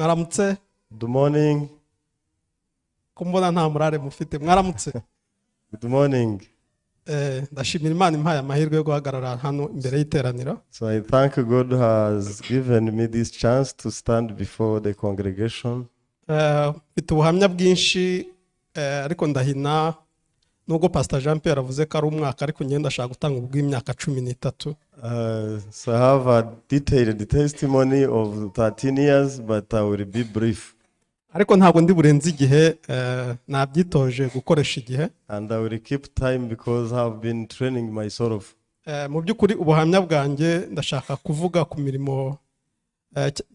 Mwaramutse. Good morning. Ko mbona nta murare mufite, mwaramutse. Good morning. Ndashimira Imana impaye amahirwe yo guhagarara hano imbere y'iteraniro. So I thank God has given me this chance to stand before the congregation. Mfite ubuhamya bwinshi, ariko ndahina. Nubwo Pastor Jean Pierre avuze ko ari umwaka, ariko ngenda ndashaka gutanga ubw'imyaka 13. So I have a detailed testimony of 13 years, but I will be brief. Ariko ntabwo ndi burenze igihe, nabyitoje gukoresha igihe. And I will keep time because I've been training myself. Mu by'ukuri ubuhamya bwanjye ndashaka kuvuga ku mirimo,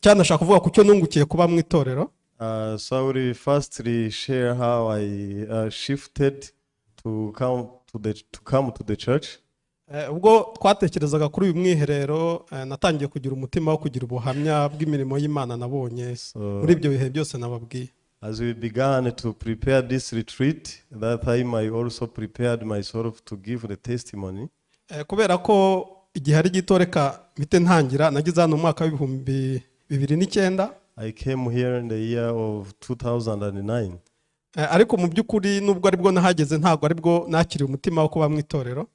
cyangwa ndashaka kuvuga ku cyo nungukiye kuba mu itorero. So I will firstly share how I shifted to come to the church. Ubwo twatekerezaga kuri uyu mwiherero, natangiye kugira umutima wo kugira ubuhamya bw'imirimo y'Imana nabonye So muri ibyo bihe byose nababwiye. As we began to prepare this retreat, that time I also prepared myself to give the testimony. Kubera ko igihe ari gito, reka mpite ntangira. Nageze hano mu mwaka wa 2009. I came here in the year of 2009. Ariko mu by'ukuri nubwo aribwo nahageze, ntabwo aribwo nakiriye umutima wo kuba mu itorero.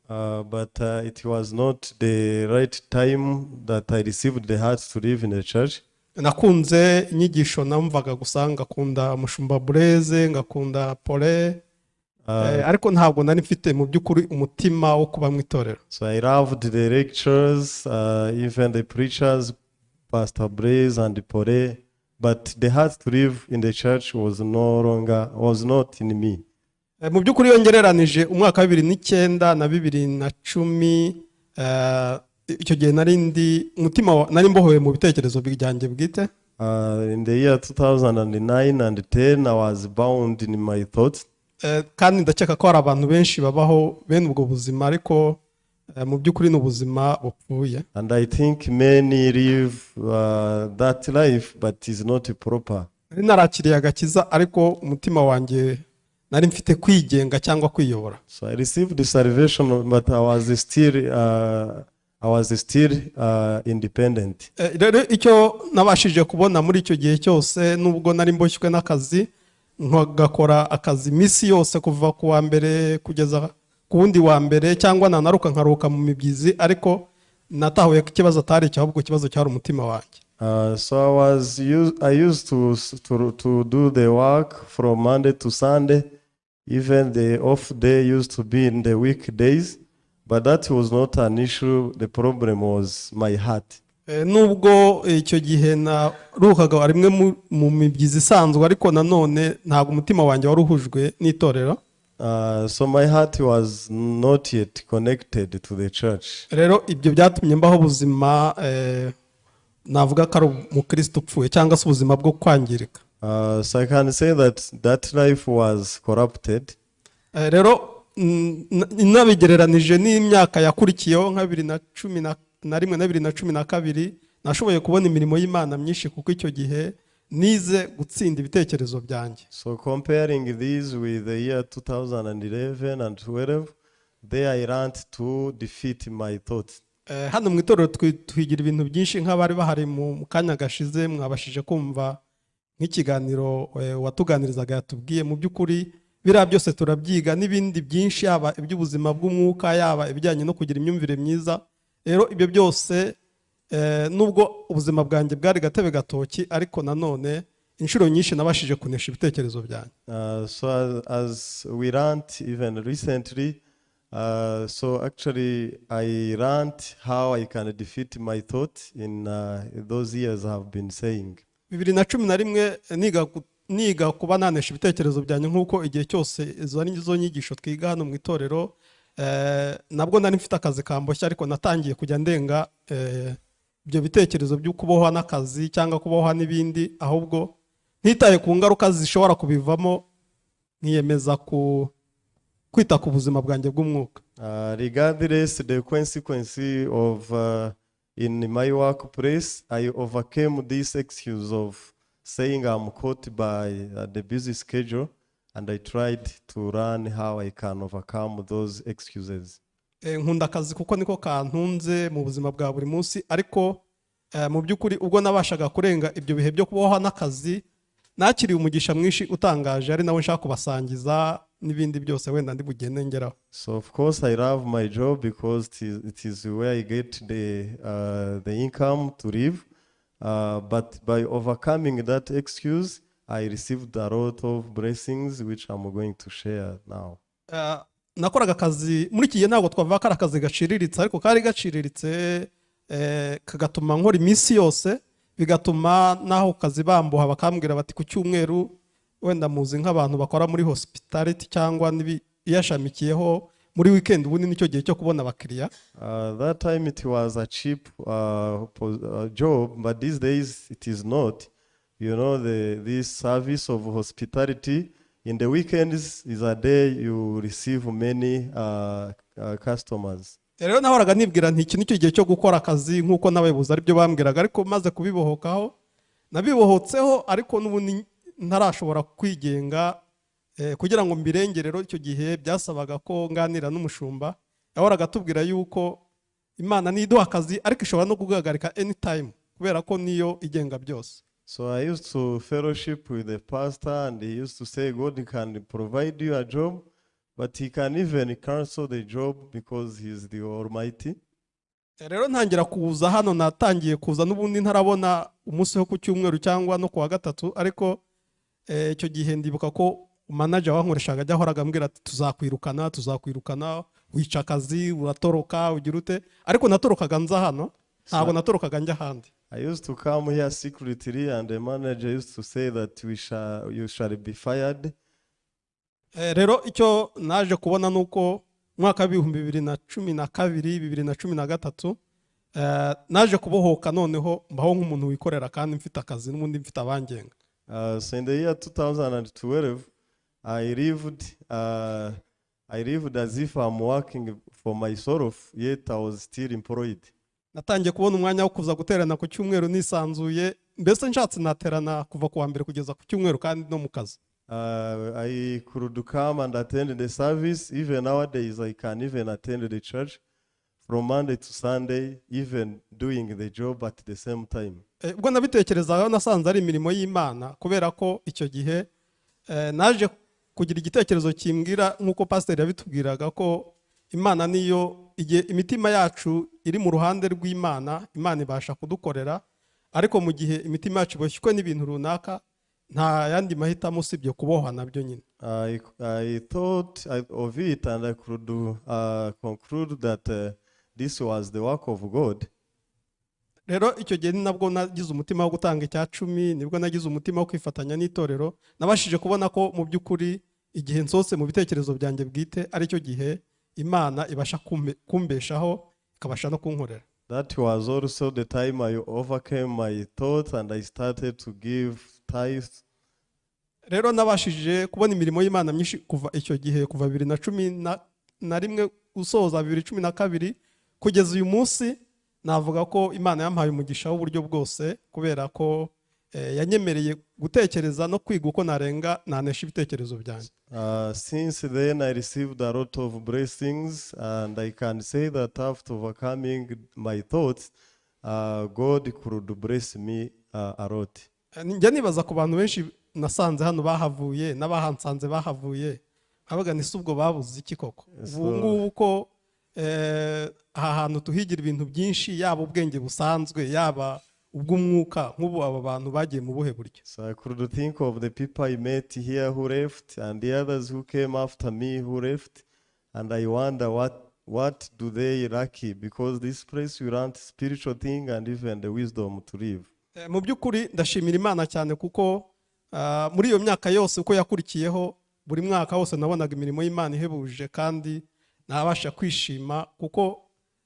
But it was not the right time that I received the heart to live in the church. Nakunze inyigisho namvaga gusa, ngakunda umushumba Bureze, ngakunda Pole, ariko ntabwo nari mfite mu by'ukuri umutima wo kuba mu itorero. So I loved the lectures, even the preachers, Pastor Blaise and Pole, but the heart to live in the church was no longer, was not in me. Mu by'ukuri iyo ngereranije umwaka wa 2009 na 2010, icyo gihe nari ndi umutima nari mbohowe mu bitekerezo byanjye bwite. In the year 2009 and 10, I was bound in my thoughts. Kandi ndakeka ko hari abantu benshi babaho bene ubwo buzima, ariko mu by'ukuri ni ubuzima bupfuye. And I think many live that life, but is not proper. Nari narakiriye agakiza, ariko umutima wanjye nari mfite kwigenga cyangwa kwiyobora. So I received the salvation, but I was still independent. Rero icyo nabashije kubona muri icyo gihe cyose, nubwo nari mboshywe n'akazi, nkagakora akazi iminsi yose kuva ku wa mbere kugeza ku wundi wa mbere, cyangwa nanaruka nkaruhuka mu mibyizi, ariko natahuye ko ikibazo atari icyo, ahubwo ikibazo cyari umutima wanjye. So I used to do the work from Monday to Sunday. Even the off day used to be in the weekdays, but that was not an issue. The problem was my heart. Nubwo icyo gihe naruhukaga rimwe mu mibyizi isanzwe, ariko nanone ntabwo umutima wanjye wari uhujwe n'itorero. So my heart was not yet connected to the church. Rero ibyo byatumye mbaho ubuzima, navuga ko ari umukristo upfuye cyangwa se ubuzima bwo kwangirika. So I can say that that life was corrupted. Rero nabigereranije n'imyaka yakurikiyeho nka 2011 na 2012, nashoboye kubona imirimo y'Imana myinshi, kuko icyo gihe nize gutsinda ibitekerezo byanjye. So comparing this with the year 2011 and 12, there I learned to defeat my thoughts. Hano mu itorero twigira ibintu byinshi. Nk'abari bahari mu kanya gashize, mwabashije kumva nk'ikiganiro watuganirizaga yatubwiye. Mu by'ukuri biriya byose turabyiga n'ibindi byinshi, yaba iby'ubuzima bw'umwuka, yaba ibijyanye no kugira imyumvire myiza. Rero ibyo byose, nubwo ubuzima bwanjye bwari gatebe gatoki, ariko nanone inshuro nyinshi nabashije kunesha ibitekerezo byanjye. So as we learned even recently, so actually I learned how I can defeat my thought in those years I have been saying. 2011 niga kuba nanesha ibitekerezo byanjye, nk'uko igihe cyose izo ari zo nyigisho twiga hano mu itorero, nabwo nari mfite akazi kamboshye, ariko natangiye kujya ndenga ibyo bitekerezo byo kubohwa n'akazi cyangwa kubohwa n'ibindi, ahubwo ntitaye ku ngaruka zishobora kubivamo, nkiyemeza ku kwita ku buzima bwanjye bw'umwuka. Regardless the consequence of in my workplace, I overcame this excuse of saying I'm caught by the busy schedule, and I tried to learn how I can overcome those excuses. Nkunda akazi kuko niko kantunze mu buzima bwa buri munsi, ariko Mu by'ukuri ubwo nabashaga kurenga ibyo bihe byo kubohwa n'akazi, nakiriye umugisha mwinshi utangaje, ari nawe nshaka kubasangiza n'ibindi byose wenda ndi bugende ngeraho. So of course I love my job because it is where I get the income to live. But by overcoming that excuse, I received a lot of blessings, which I'm going to share now. Nakoraga akazi muri iki gihe, ntabwo twavuga ko ari akazi gaciriritse, ariko kari gaciriritse, kagatuma nkora iminsi yose, bigatuma n'aho kazi bambuha, bakambwira bati ku cyumweru, wenda muzi nk'abantu bakora muri hospitality cyangwa n'ibiyashamikiyeho, muri weekend ubundi nicyo gihe cyo kubona abakiriya. That time it was a cheap job, but these days it is not. This service of hospitality in the weekends is a day you receive many customers. Rero nahoraga nibwira nti iki nicyo gihe cyo gukora akazi, nk'uko n'abayobozi aribyo bambwiraga. Ariko maze kubibohokaho, nabibohotseho ariko n'ubundi ntarashobora kwigenga, kugira ngo mbirenge. Rero icyo gihe byasabaga ko nganira n'umushumba. Yahoraga atubwira yuko Imana niyo iduha akazi, ariko ishobora no kugahagarika anytime, kubera ko niyo igenga byose. So I used to fellowship with the pastor, and he used to say God can provide you a job, but he can even cancel the job because he is the Almighty. Rero ntangira kuza hano, natangiye kuza n'ubundi ntarabona umunsi wo ku cyumweru cyangwa no ku wa gatatu. Ariko icyo gihe ndibuka ko manager wankoreshaga ajya ahoraga ambwira ati: "Tuzakwirukana, tuzakwirukana, wica akazi, uratoroka, ugira ute?" Ariko natorokaga nza hano, ntabwo natorokaga njya ahandi. I used to come here secretly, and the manager used to say that you shall be fired. Rero icyo naje kubona ni uko mu mwaka wa 2012, 2013, naje kubohoka, noneho mbaho nk'umuntu wikorera kandi mfite akazi n'ubundi mfite abangenga. So in the year 2012, I lived as if I'm working for myself, yet I was still employed. Natangiye kubona umwanya wo kuza guterana ku cyumweru nisanzuye, mbese nshatse naterana kuva ku wa mbere kugeza ku cyumweru kandi no mu kazi. I could come and attend the service. Even nowadays, I can even attend the church from Monday to Sunday, even doing the job at the same time. Ubwo nabitekerezaga, nasanze ari imirimo y'Imana, kubera ko icyo gihe naje kugira igitekerezo kimbwira, nk'uko pasiteri yabitubwiraga, ko Imana niyo, igihe imitima yacu iri mu ruhande rw'Imana, Imana ibasha kudukorera. Ariko mu gihe imitima yacu iboshywe n'ibintu runaka, nta yandi mahitamo usibye kubohwa nabyo nyine. I thought of it and I could conclude that this was the work of God. Rero icyo gihe ni nabwo nagize umutima wo gutanga icya cumi, nibwo nagize umutima wo kwifatanya n'itorero. Nabashije kubona ko mu by'ukuri igihe nsohotse mu bitekerezo byanjye bwite, aricyo gihe Imana ibasha kumbeshaho, ikabasha no kunkorera. That was also the time I overcame my thoughts and I started to give tithes. Rero nabashije kubona imirimo y'Imana myinshi kuva icyo gihe, kuva 2011 usoza 2012 kugeza uyu munsi. Navuga ko Imana yampaye umugisha w'uburyo bwose, kubera ko yanyemereye gutekereza no kwiga uko narenga, nanesha ibitekerezo byanjye. Since then, I received a lot of blessings, and I can say that after overcoming my thoughts, God could bless me a lot. Njya nibaza ku bantu benshi nasanze hano bahavuye n'abahansanze bahavuye, nkavuga nti: "Si ubwo babuze iki koko?" Ubu ngubu ko aha hantu tuhigira ibintu byinshi, yaba ubwenge busanzwe, yaba ubw'umwuka, nk'ubu aba bantu bagiye mu buhe buryo? So I could think of the people I met here who left and the others who came after me who left, and I wonder what do they lack, because this place we learn spiritual thing and even the wisdom to live. Mu by'ukuri ndashimira Imana cyane, kuko muri iyo myaka yose uko yakurikiyeho, buri mwaka wose nabonaga imirimo y'Imana ihebuje, kandi nabasha kwishima, kuko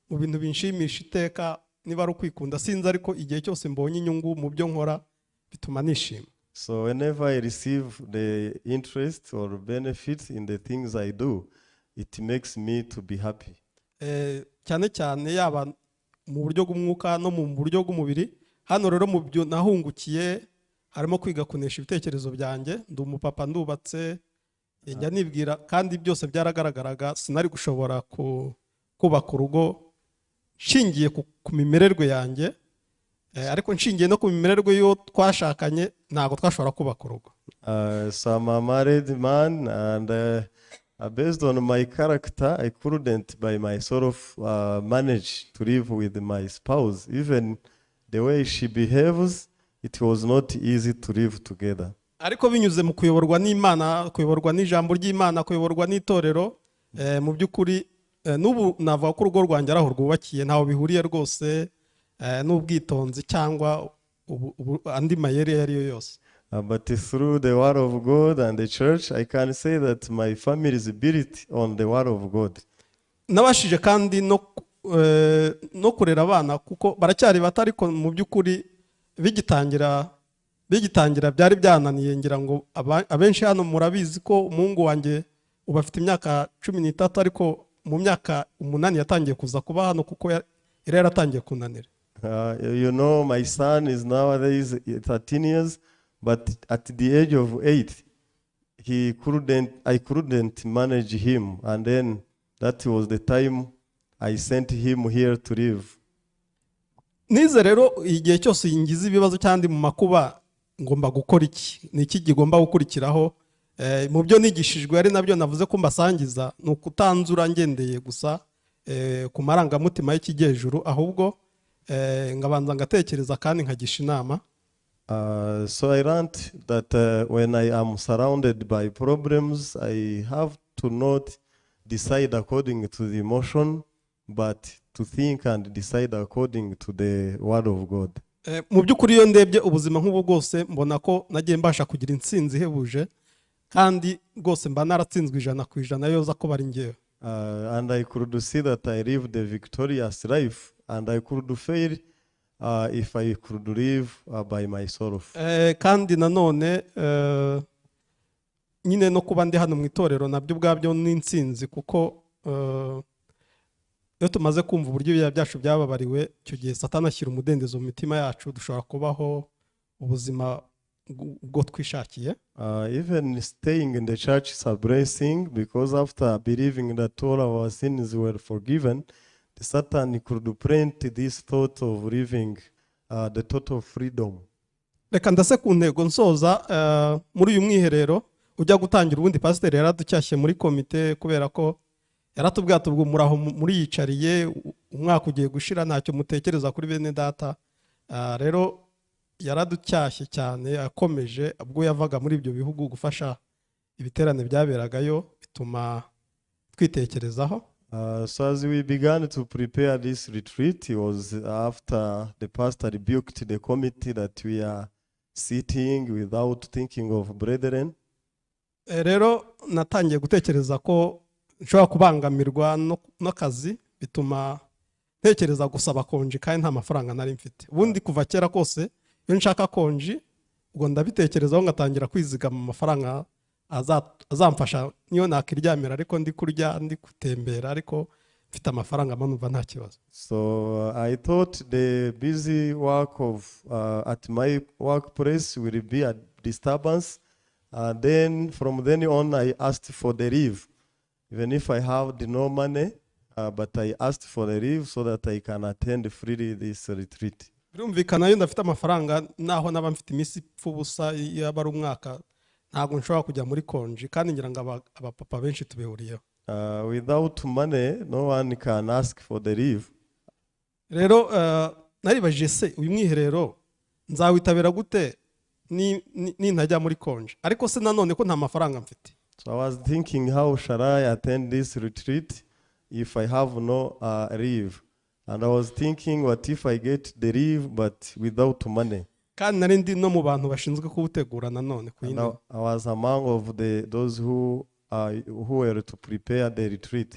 mu bintu binshimisha iteka, niba ari ukwikunda sinzi, ariko igihe cyose mbonye inyungu mu byo nkora bituma nishima. So whenever I receive the interest or benefit in the things I do, it makes me to be happy. Cyane cyane yaba mu buryo bw'umwuka no mu buryo bw'umubiri. Hano rero mu byo nahungukiye harimo kwiga kunesha ibitekerezo byanjye. Ndi umupapa, ndubatse, njya nibwira, kandi byose byaragaragaraga, sinari gushobora kubaka urugo nshingiye ku mimererwe yanjye. Ariko nshingiye no ku mimererwe y'uwo twashakanye, ntabwo twashobora kubaka urugo. So I'm a married man, and based on my character, I couldn't by myself manage to live with my spouse. Even the way she behaves, it was not easy to live together. Ariko binyuze mu kuyoborwa n'Imana, kuyoborwa n'ijambo ry'Imana, kuyoborwa n'itorero, mu by'ukuri n'ubu navuga ko urugo rwanjye ari aho rwubakiye, ntaho bihuriye rwose n'ubwitonzi cyangwa andi mayeri ayo ari yo yose. But through the word of God and the church, I can say that my family is built on the word of God. Nabashije kandi no kurera abana kuko baracyari bato, ariko mu by'ukuri bigitangira byari byananiye. Ngira ngo abenshi hano murabizi ko umuhungu wanjye ubu afite imyaka 13, ariko mu myaka 8 yatangiye kuza kuba hano kuko yari yaratangiye kunanira. My son is nowadays 13 years, but at the age of 8, he couldn't, I couldn't manage him. And then that was the time I sent him here to live. Nize rero igihe cyose ngize ibibazo cyangwa ndi mu makuba, ngomba gukora iki? Ni iki kigomba gukurikiraho? Mu byo nigishijwe, ari nabyo navuze ko mbasangiza, ni ukutanzura ngendeye gusa ku marangamutima y'ikijyejuru, ahubwo ngabanza ngatekereza kandi nkagisha inama. So I learned that when I am surrounded by problems, I have to not decide according to the emotion, but to think and decide according to the word of God. Mu by'ukuri iyo ndebye ubuzima nk'ubu bwose, mbona ko nagiye mbasha kugira intsinzi ihebuje, kandi rwose mba naratsinzwe 100% iyo za kuba ari ngewe. And I could see that I lived a victorious life, and I could fail if I could live by myself. Kandi nanone nyine no kuba ndi hano mu itorero nabyo ubwabyo ni intsinzi, kuko iyo tumaze kumva uburyo ibyaha byacu byababariwe, icyo gihe Satani ashyira umudendezo mu mitima yacu, dushobora kubaho ubuzima bwo twishakiye. Even staying in the church is a blessing because after believing that all our sins were forgiven, the Satan could print this thought of living the total freedom. Reka ndase ku ntego nsoza. Muri uyu mwiherero ujya gutangira, ubundi pasiteri yaraducyashye muri komite kubera ko yaratubwiye ati: "Ubwo muraho muriyicariye, umwaka ugiye gushira ntacyo mutekereza kuri bene data." Rero yaraducyashye cyane akomeje ubwo yavaga muri ibyo bihugu gufasha ibiterane byaberagayo, bituma twitekerezaho. So as we began to prepare this retreat, it was after the pastor rebuked the committee that we are sitting without thinking of brethren. Rero natangiye gutekereza ko nshobora kubangamirwa n'akazi, bituma ntekereza gusaba konji kandi nta mafaranga nari mfite. Ubundi kuva kera kose iyo nshaka konji, ubwo ndabitekerezaho ngatangira kwizigama amafaranga azamfasha niyo nakiryamira, ariko ndi kurya, ndi gutembera, ariko mfite amafaranga mba numva nta kibazo. So I thought the busy work of at my workplace will be a disturbance. Then from then on, I asked for the leave, even if I have the no money, but I asked for the leave so that I can attend freely this retreat. Birumvikana, iyo ndafite amafaranga, naho naba mfite iminsi ipfa ubusa, yaba ari umwaka, ntabwo nshobora kujya muri konji, kandi ngira ngo abapapa benshi tubihuriyeho. Without money, no one can ask for the leave. Rero naribajije: se uyu mwiherero nzawitabira gute nintajya muri konji? Ariko se nanone ko nta mafaranga mfite? So I was thinking, how shall I attend this retreat if I have no leave? And I was thinking, what if I get the leave but without money? Kandi nari ndi no mu bantu bashinzwe kuwutegura nanone ku And yindi. I was among of the those who were to prepare the retreat.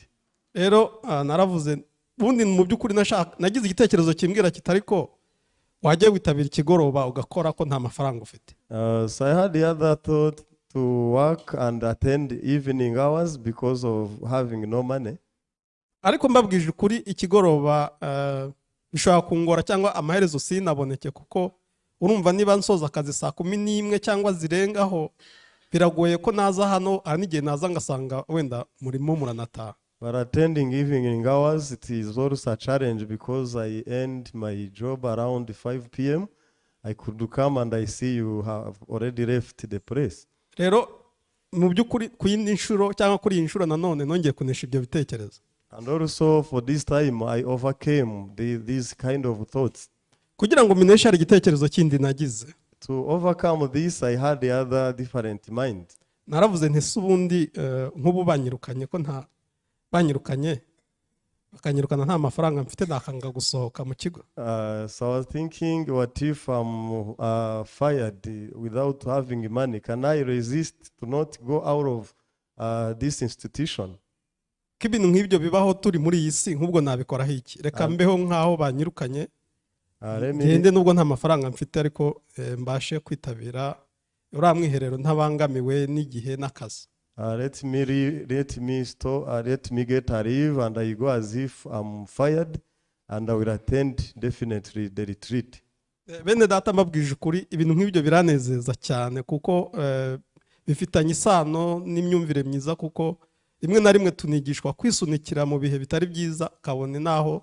Rero naravuze, ubundi mu by'ukuri nagize igitekerezo kimbwira kitari ko wajya witabira ikigoroba ugakora, ko nta mafaranga ufite. So I had the other thought to work and attend evening hours because of having no money. Ariko mbabwije ukuri, ikigoroba bishobora kungora cyangwa amaherezo sinaboneke, kuko urumva niba nsoza akazi saa 11 cyangwa zirengaho, biragoye ko naza hano. Hari n'igihe naza ngasanga wenda murimo muranataha. But attending evening hours, it is also a challenge because I end my job around 5 p.m. I could come and I see you have already left the place. Rero mu by'ukuri ku yindi nshuro cyangwa kuri iyi nshuro nanone nongeye kunesha ibyo bitekerezo. And also for this time, I overcame these kind of thoughts. Kugira ngo mbineshe hari igitekerezo kindi nagize. To overcome this, I had the other different mind. Naravuze nti se ubundi nk'ubu banyirukanye ko nta banyirukanye bakanyirukana nta mafaranga mfite nakanga gusohoka mu kigo? So I was thinking, what if I'm fired without having money? Can I resist to not go out of this institution? Ko ibintu nk'ibyo bibaho turi muri iyi si nk'ubwo nabikoraho iki? Reka mbeho nk'aho banyirukanye Let me, ngende nubwo nta mafaranga mfite ariko mbashe kwitabira uriya mwiherero ntabangamiwe n'igihe n'akazi. Let me stop, let me get a leave, and I go as if I'm fired, and I will attend definitely the retreat. Bene data mbabwije ukuri ibintu nk'ibyo biranezeza cyane kuko bifitanye isano n'imyumvire myiza kuko rimwe na rimwe tunigishwa kwisunikira mu bihe bitari byiza kabone n'aho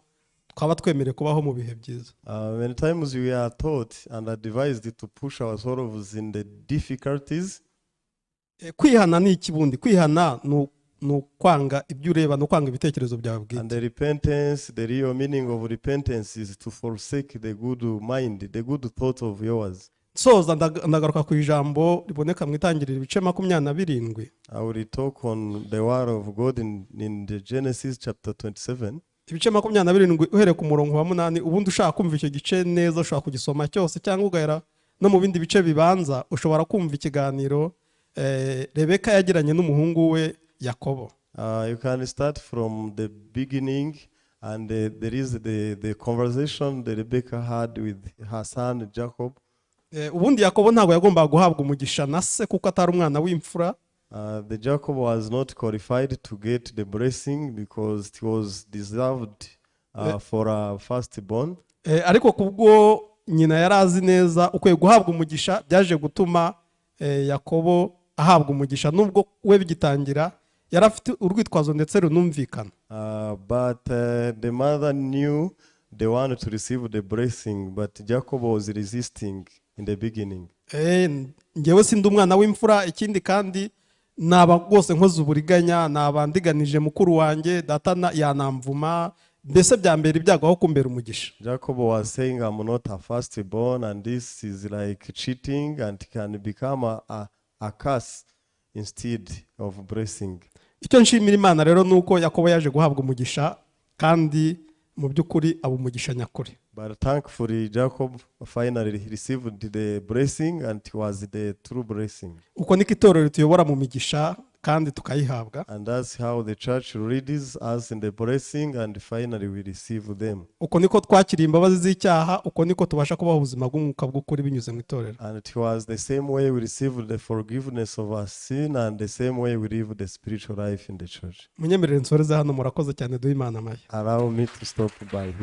twaba twemerewe kubaho mu bihe byiza. Many times we are taught and advised to push ourselves in the difficulties. Kwihana ni iki bundi? Kwihana ni ukwanga ibyo ureba ni ukwanga ibitekerezo byawe bwite. And the repentance, the real meaning of repentance is to forsake the good mind, the good thought of yours. Nsoza ndagaruka ku ijambo riboneka mu Itangiriro ibice 27. I will talk on the word of God in the Genesis chapter 27. Ibice 27 uhereye ku murongo wa 8. Ubundi ushaka kumva icyo gice neza ushobora kugisoma cyose cyangwa ugahera no mu bindi bice bibanza ushobora kumva ikiganiro Rebeka yagiranye n'umuhungu we Yakobo. You can start from the beginning, and there is the conversation that Rebecca had with her son Jacob. Ubundi Yakobo ntabwo yagombaga guhabwa umugisha na se kuko atari umwana w'imfura. The Jacob was not qualified to get the blessing because it was deserved for a firstborn. Ariko kubwo nyina yari azi neza ukwiye guhabwa umugisha byaje gutuma Yakobo ahabwa umugisha nubwo we bigitangira yari afite urwitwazo ndetse runumvikana. But the mother knew the one to receive the blessing, but Jacob was resisting in the beginning. Njyewe sindi umwana w'imfura ikindi kandi naba rwose nkoze uburiganya naba ndiganije mukuru wanjye data yanamvuma mbese byambera ibyago aho kumbera umugisha. Jacob was saying, "I'm not a firstborn, and this is like cheating and can become a curse instead of blessing." Icyo nshimira Imana rero ni uko Yakobo yaje guhabwa umugisha kandi mu by'ukuri aba umugisha nyakuri. But thankfully, Jacob finally received the blessing, and it was the true blessing. Uko niko itorero rituyobora mu migisha kandi tukayihabwa. And that's how the church leads us in the blessing, and finally we receive them. Uko niko twakiriye imbabazi z'icyaha uko niko tubasha kubaho ubuzima bw'umwuka bw'ukuri binyuze mu itorero. And it was the same way we received the forgiveness of our sin, and the same way we live the spiritual life in the church. Munyemerere nsoreze hano murakoze cyane duhe Imana amashyi. Allow me to stop by here.